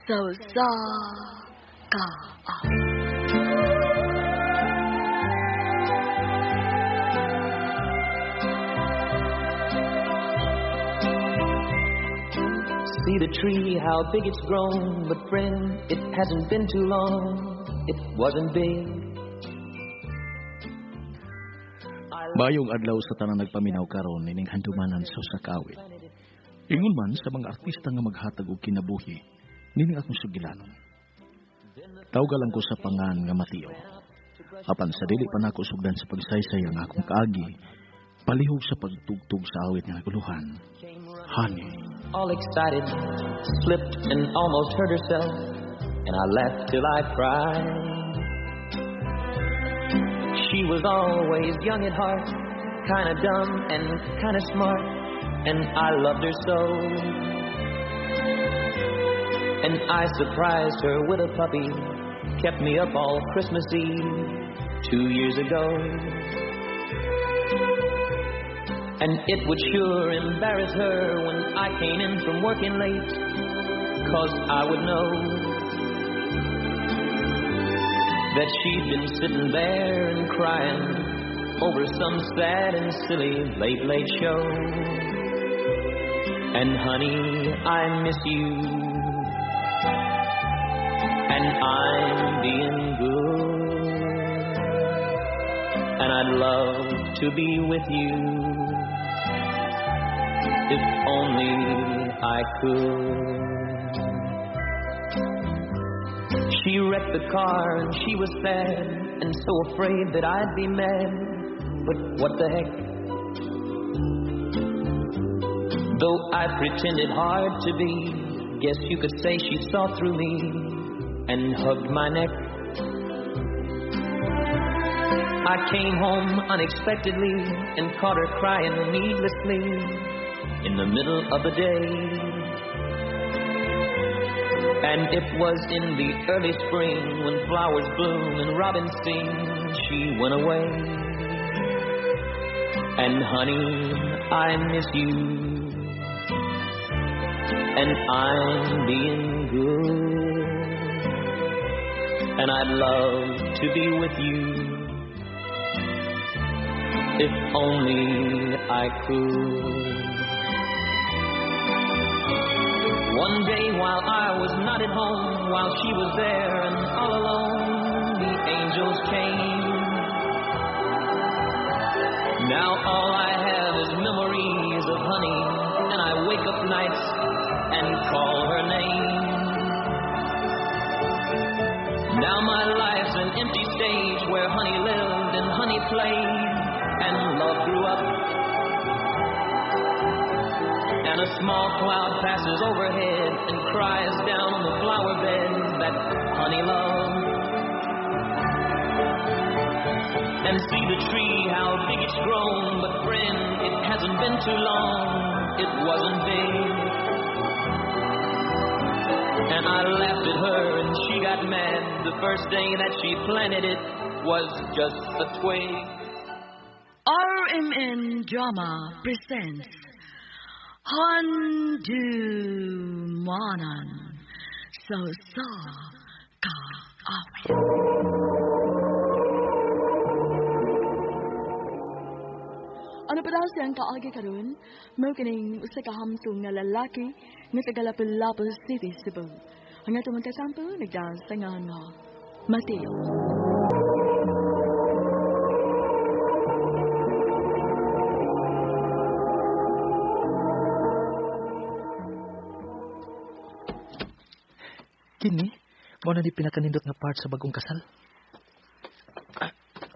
Sa usa ka awit. See the tree, how big it's grown, but friend, it hasn't been too long. It wasn't big. Mayong adlaw sa tanang nagpaminaw karon nining handumanan sa usa ka awit. Ingon man sa mga artista nga maghatag og kinabuhi nining akong sugilanon. Tawga lang ko sa pangan nga Mateo. Apan sa dili pa nako sugdan sa pagsaysay ang akong kaagi, palihog sa pagtugtog sa awit nga naguluhan. Honey. All excited, slipped and almost hurt herself, and I laughed till I cried. She was always young at heart, kind of dumb and kind of smart, and I loved her so. And I surprised her with a puppy, kept me up all Christmas Eve 2 years ago. And it would sure embarrass her when I came in from working late, because I would know that she'd been sitting there and crying over some sad and silly late, late show. And honey, I miss you, and I'm being good, and I'd love to be with you, if only I could. She wrecked the car and she was sad and so afraid that I'd be mad. But what the heck? Though I pretended hard to be, guess you could say she saw through me and hugged my neck. I came home unexpectedly and caught her crying needlessly in the middle of the day. And it was in the early spring when flowers bloom and robins sing, she went away. And honey, I miss you, and I'm being good, and I'd love to be with you, if only I could. One day while I was not at home, while she was there and all alone, the angels came. Now all I have is memories of honey, and I wake up nights and call her name. Now my life's an empty stage where honey lived and honey played and love grew up. And a small cloud passes overhead and cries down on the flower bed that honey loved. And see the tree, how big it's grown, but friend, it hasn't been too long, it wasn't big. And I laughed at her and she got mad. The first day that she planted it was just a twig. RMN Drama presents Handumanan sa usa ka awit. Ano pa daw siyang kaagi karon? Mao kining usa ka hamtong nga lalaki nga taga Lapu-Lapu City, Cebu. Ang atong magkasampo nagdaos sa ngalan nga Mateo. Kini, mao na di pinakanindot nga part sa bagong kasal.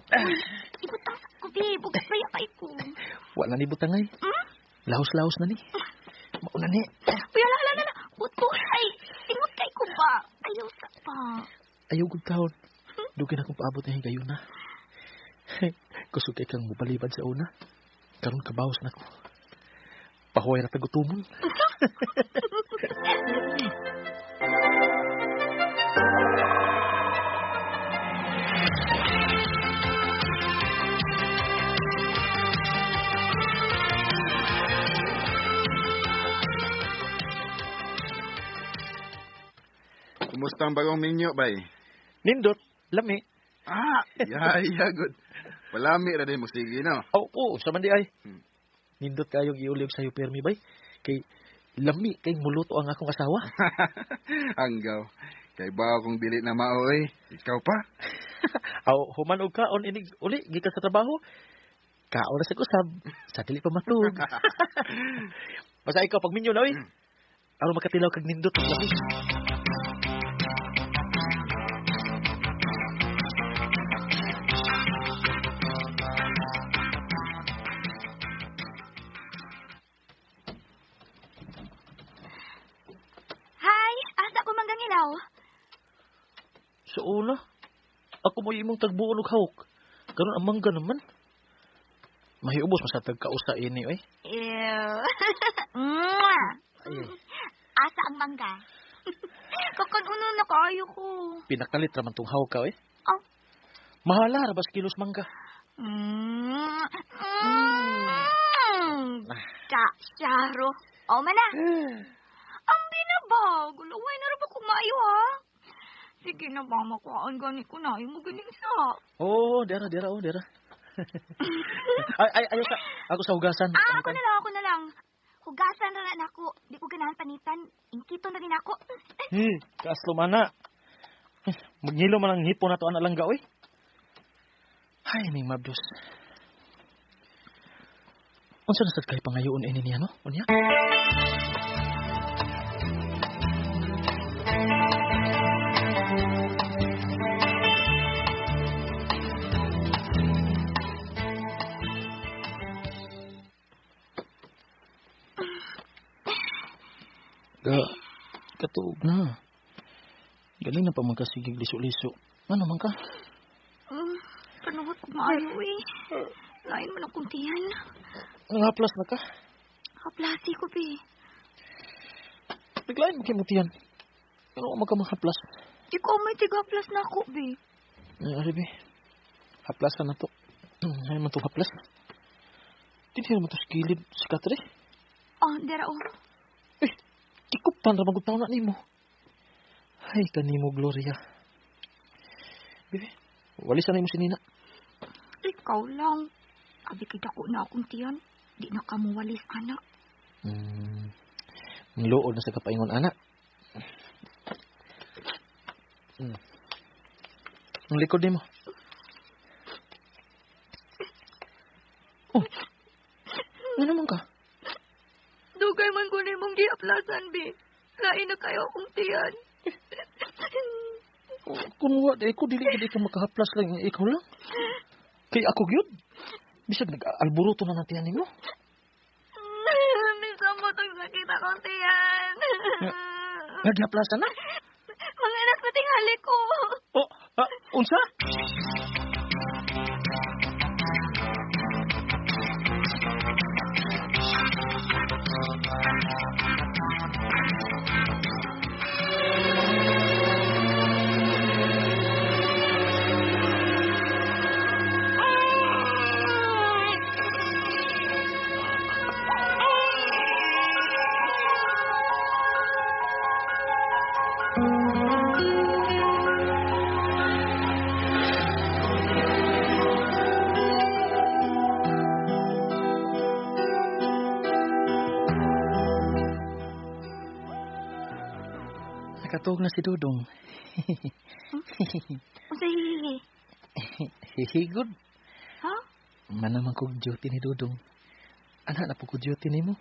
Uy, ibutang sa ko, babe. Bugas pa kay ko. Wala ni butangay. Hmm? Lahos-lahos na ni. Mao na ni. Uy, ala, ala, ala. Buto, ay. Timot kay ko ba? Ayaw sa pa. Ayaw gud taon. Dugay na akong paabot na higayon na. Kusog kay kang mobalibad sa una. Karon kabawas na ko. Pahuway ra tagutomon. Kumusta ang bagong minyo, bay? Nindot, lami. Ah, yeah, good. Palami ra din mo sige, no? Oh, oo, sa man di ay. Nindot kayong iuliog sa'yo, permi, bay. Kay lami kay muluto ang akong asawa. Anggaw. Kay ba akong dili na mao, eh. Ikaw pa? Aw, human og kaon inig uli gikan sa trabaho. Kaon na sa kusab, sa dili pa matug. Basta ikaw pagminyo na oy. Aron makatilaw kag nindot og lami. Hi, asa ko manggangilaw? Sa una, ako mo imong tagbuon og hawk. Karon ang mangga naman. Mahiubos man sa tagkausa ini oy. Ew. Mwah! Ay, Asa ang mangga? Kakon uno na kaayo ko. pinakalit ra man tong hawk ka oy. Oh. Mahala ra bas kilos mangga. Mm. Mm. Ka, syaro. O, mana. Ang binaba. Gulaway na rin ba kumayo, ha? Sige na ba, makuhaan gani ko na. Yung magaling sa. Oo, dira dira oh, dira. Ay ay ayo sa ako sa hugasan. Ah, ako na lang, ako na lang. Hugasan na lang ako. Di ko ganahan panitan. Inkito na rin ako. Kaaslo mana. Magnilo man ang hipo na to ana langga oy. Ay, ning mabdos. Unsa na sad kay pangayoon ini niya no? Unya? Ga, katuog na. Galing na pa magkasigig liso-liso. Ano man ka? Panuhot ko maayo eh. Lain man akong tiyan. Nangaplas na ka? Haplasi ko, be. Naglain mo kay mo tiyan. Ano ka magkamahaplas? Ikaw may tigaplas na ako, be. Ay, ari, be. Haplasan na to. Ay, man to haplas. Dinhi naman to sa kilid si Katre. Oh, dera oh. Eh, ikupan ra magutaw na nimo. Ay, kanimo, Gloria. Bebe, walisan na imo si Nina. Ikaw lang. Abi kay dako na akong tiyan. Di na ka mo walis, anak. Luod na sa kapaingon, anak. Ang likod nimo. Oh. Ano naman ka? Dugay man ko nimong giaplasan, be. Lain na kayo akong tiyan. Kung wa, di ko dili gid ka makahaplas lang ikaw lang. Kay ako gyud. Bisag nag-alburuto na natiyan nimo. Minsan mo tong sakit akong tiyan. Naghaplasan na? Mga anak na tingali ko. Oh, unsa? Nakatuog na si Dudong. Unsa hihihi? Hihigod. Ha? Manamang kog duty ni Dudong. Ana na po ko duty nimo.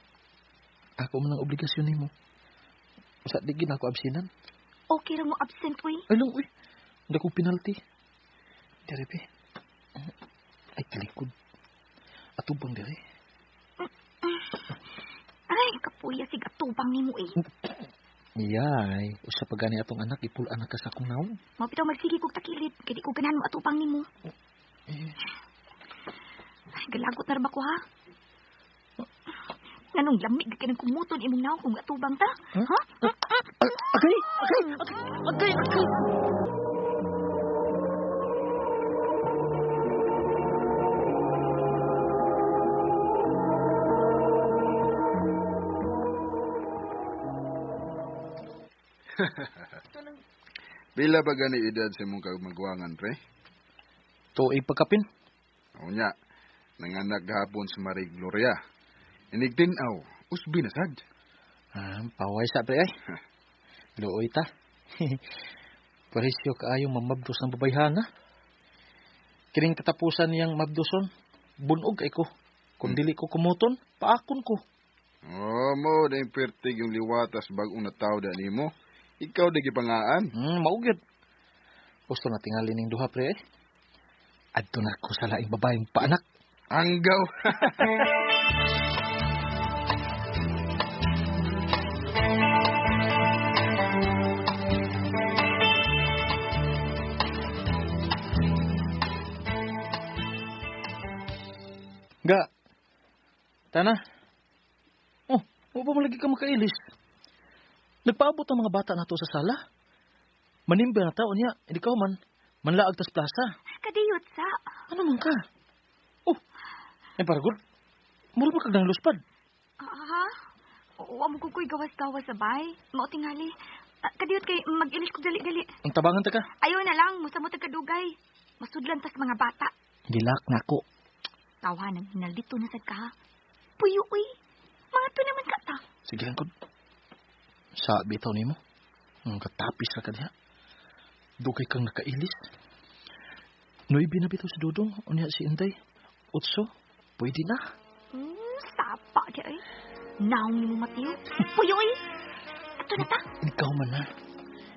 Ako man ang obligasyon nimo. Usa di gid ako absinan. Okay ra mo absent uy. Ay lang uy. Dako penalty. Dire be. Ay talikod. Atubang dire. Ay, kapuya sig atubang nimo eh. Iyay, usa pa gani atong anak ipul-an na ka sa akong naong. Mao bitaw magsige kog takilid kay di ko ganahan mo atubang nimo. Eh. Ay, galagot na ra ba ko ha? Nganong lamig kay nang kumuton imong naong kung atubang ta? Ha? Agay, agay, agay, agay. Pila ba gani edad sa imong kamagwangan, pre? Tuig pagkapin. Unya, nanganak gahapon si Marie Gloria. Inig tinaw, usbi na sad. Ah, paway sa pre ay. Luoy ta. Presyo kaayo mamabdos ng babayhana. Kining katapusan niyang mabdoson, bunog ay ko. Kung dili ko kumuton, paakon ko. Oh, mo na yung pertig yung liwatas bagong nataw da nimo. Ikaw di gipangaan. Maugyod. Gusto na tingali ning duha pre eh. Adto na ko sa laing babaeng paanak. Anggaw. Ga. Tana. Oh, wa pa malagi ka makailis. Nagpaabot ang mga bata nato sa sala. Manimba na taon niya, hindi ka man. Manlaag tas plaza. Kadiyot sa. Ano man ka? Oh, ay paragod. Mura ba kag nang luspad? Ha? Wa mo ko ko'y gawas-gawas sabay. Mao tingali. Kadiyot kay mag-ilis ko dali-dali. Ang tabangan ta ka. Ayaw na lang, musa mo tagkadugay. Masudlan tas mga bata. Gilak na ko. Tawanan, hinaldito na sad ka. Puyo, uy. Mga to naman ka ta. Sige lang, kod. Sa bitaw nimo. Ang katapis ra ka diha. Dugay kang nakailis. 9 na bitaw si Dudong, unya si Inday. 8, pwede na. Sapa di ay. Naong ni mo Mateo. Puyo, uy. Ato na ta. Ikaw man na.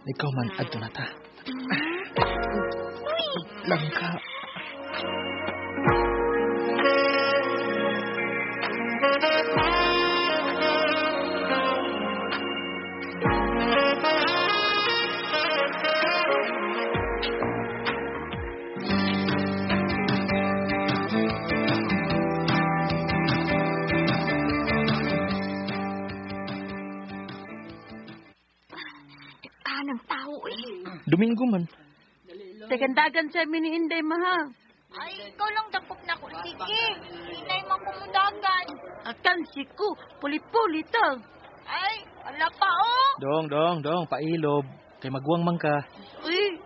Ikaw man, adto na ta. Uy! Langka. Kanang tao eh. Domingo man. Dagandagan sa amin ni Inday, maha. Ay, ikaw lang dakop na ko. Sige, hinay man kumudagan. Akan si ko, puli-puli to. Ay, ala pa oh. Dong, dong, dong, pailob. Kay magwang man ka. Uy,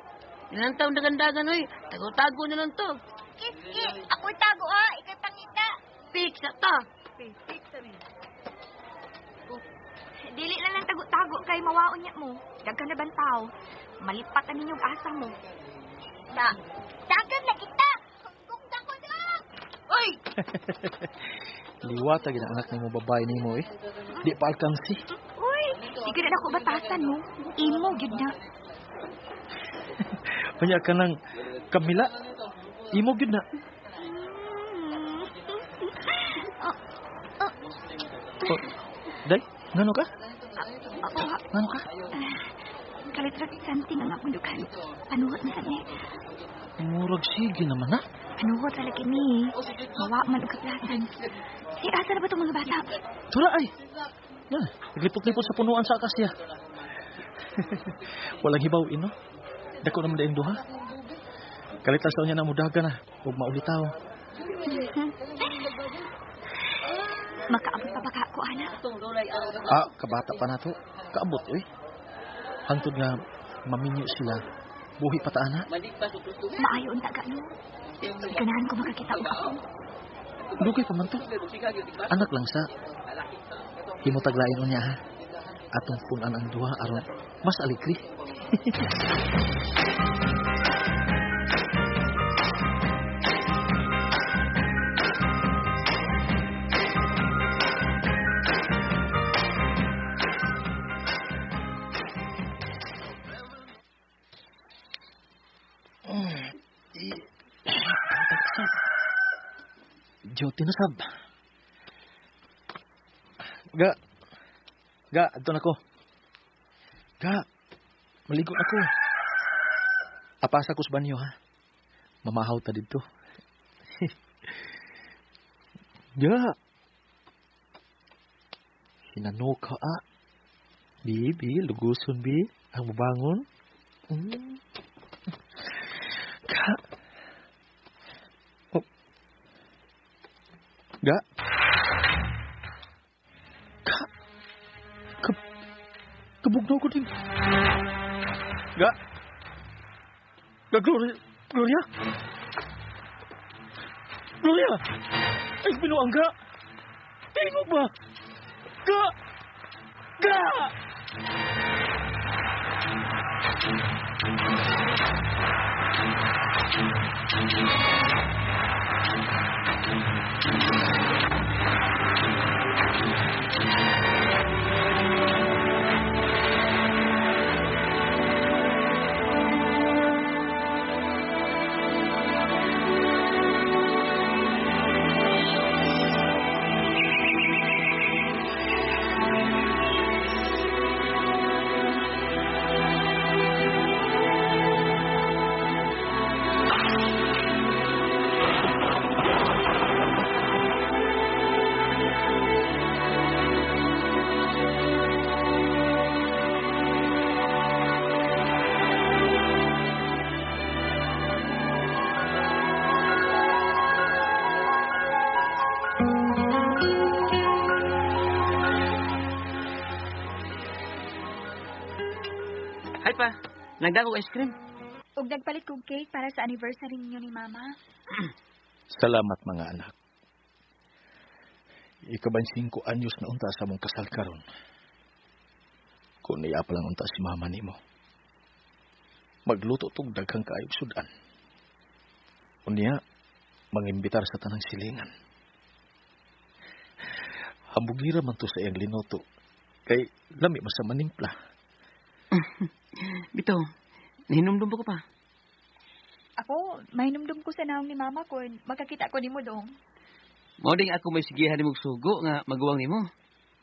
ilang taon dagandagan, uy. Tago-tago na lang to. Sige, ako'y tago ha. Ika'y pangita. Piksa ta. Dili lang lang tago-tago kay mawaon niya mo. Daghan na bang tao? Malipat ang inyong asa mo. Da, dagan na kita! Kung dako na! Uy! Liwata gina anak nimo babae nimo eh. Di pa alkansi. Uy, di ka na ako batasan mo. Imo gyud na. Unya ka nang Kamila. Imo gyud na. Oh, Day, ngano ka? Ngano ka? Kalitrat something ang akong dughan. Panuhot na sa ni. Murag sige naman na. Panuhot sa lagi ni. Mawa man og kaplasan. Si asa na ba itong mga bata? Tura ay. Na, naglipot-lipot sa punuan sa akasya. Walang hibaw ino. Dako naman daing duha. Kalit lang sa niya na mudaga na. Huwag maulitaw. Makaabot pa ba ka ako, ana? Ah, kabata pa na to. Kaabot, uy. Hangtod nga, maminyo sila. Buhi pa ta, ana. Maayo ang taga, no? Ganahan ko makakita og ako. Dugay pa man to. Anak lang sa. Himutaglain unya, ha? Atong punan ang duha aron mas aligri. Duty na sab. Ga. Ga, adto na ko. Ga. Maligo ako. Apasa ko sa banyo ha. Mamahaw ta didto. Ga. Hinano ka a. Bi, bi, luguson bi. Ang mabangon. Ga. Oh. Ga. Ga. Kabugnaw ko din. Ga. Gloria! Gloria! Gloria! Ay, binuang ka! Tingog ba? Ga! Ga! Ay pa, nagdako ice cream. Ug nagpalit kog cake para sa anniversary ninyo ni Mama. Salamat mga anak. Ikaban 5 anyos na unta sa mong kasal karon. Kung niya pa lang unta si mama nimo. Magluto tog daghang kaayog sudan. Unya, mangimbitar sa tanang silingan. Hambugira man to sa iyang linuto. Kay lami man sa manimpla. Bitaw, nahinumdum pa ko pa. Ako, mahinumdum ko sa naong ni Mama kun magkakita ko nimo dong. Mao ding ako may sigihan nimo sugo nga maguwang nimo.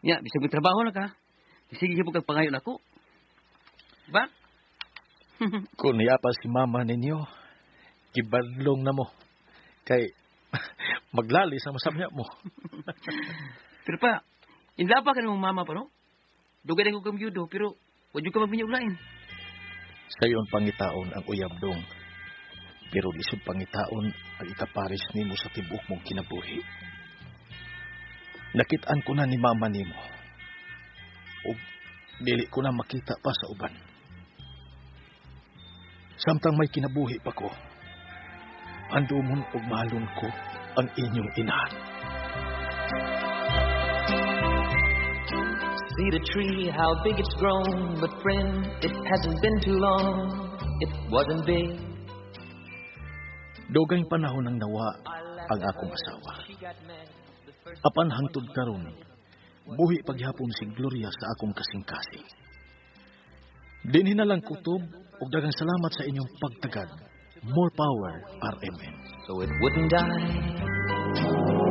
Nya, bisag may trabaho na ka. Sige gyud kag pangayon ako. Ba? Kung niya pa si mama ninyo, gibadlong na mo. Kay maglali sa masamya mo. Pero pa, inla pa ka nimong mama pa no? Dugay na ko kang byudo, pero wag ka magminyo og lain. Sayon pangitaon ang uyab dong. Pero lisod pangitaon ang ikapares nimo sa tibuok mong kinabuhi. Nakitaan ko na ni mama nimo. Ug dili ko na makita pa sa uban. Samtang may kinabuhi pa ko, andumon ug mahalon ko ang inyong inahan. See the tree, how big it's grown, but friend, it hasn't been too long. It wasn't big. Dugay panahon ang nawa ang akong asawa. Apan hangtod karon, buhi paghapon si Gloria sa akong kasing-kasing. Dinhi na lang kutob ug daghang salamat sa inyong pagtagad. More power, RMN. So it wouldn't die.